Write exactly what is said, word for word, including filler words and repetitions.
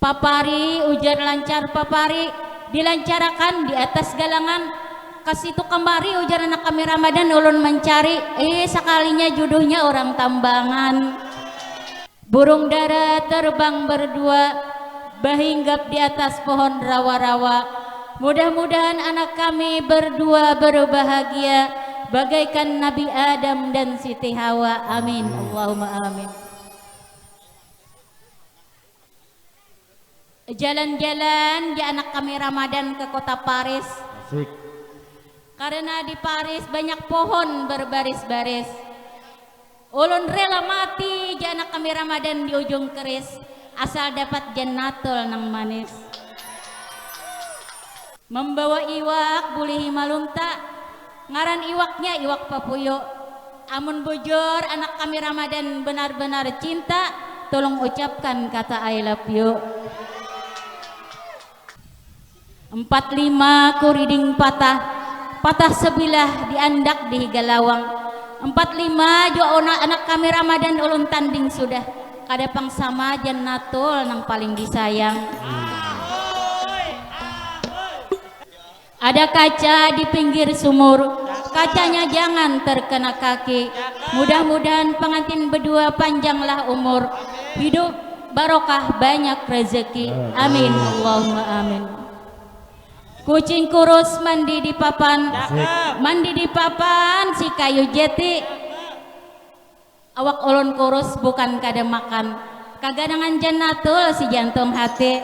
Papari, ujar lancar papari, dilancarakan di atas galangan. Kasitu kamari, ujar anak kami Ramadan, ulun mancari. Eh, sakalinya juduhnya orang Tambangan. Burung dara terbang berdua, bahinggap di atas pohon rawa-rawa. Mudah-mudahan anak kami berdua berbahagia bagaikan Nabi Adam dan Siti Hawa. Amin. Allahumma amin. Jalan-jalan ja anak kami Ramadan ke kota Paris. Asik. Karena di Paris banyak pohon berbaris-baris. Ulun rela mati ja anak kami Ramadan di ujung keris, asal dapat janatul nang manis. Membawa iwak bulihi malunta, ngaran iwaknya iwak papuyu. Amun bujur anak kami Ramadan benar-benar cinta, tolong ucapkan kata I love you. Empat lima kuriding patah, patah sebilah diandak di higa lawang. Empat lima jua ona-, anak kami Ramadan ulun tanding sudah. Kada pang sama janatul nang paling disayang. Ada kaca di pinggir sumur, kacanya jangan terkena kaki. Mudah-mudahan pengantin berdua panjanglah umur, hidup barokah banyak rezeki. Amin. Allahumma amin. Kucing kurus mandi di papan, mandi di papan si kayu jati. Awak ulun kurus bukan kada makan. Kaganangan janatul si jantung hati.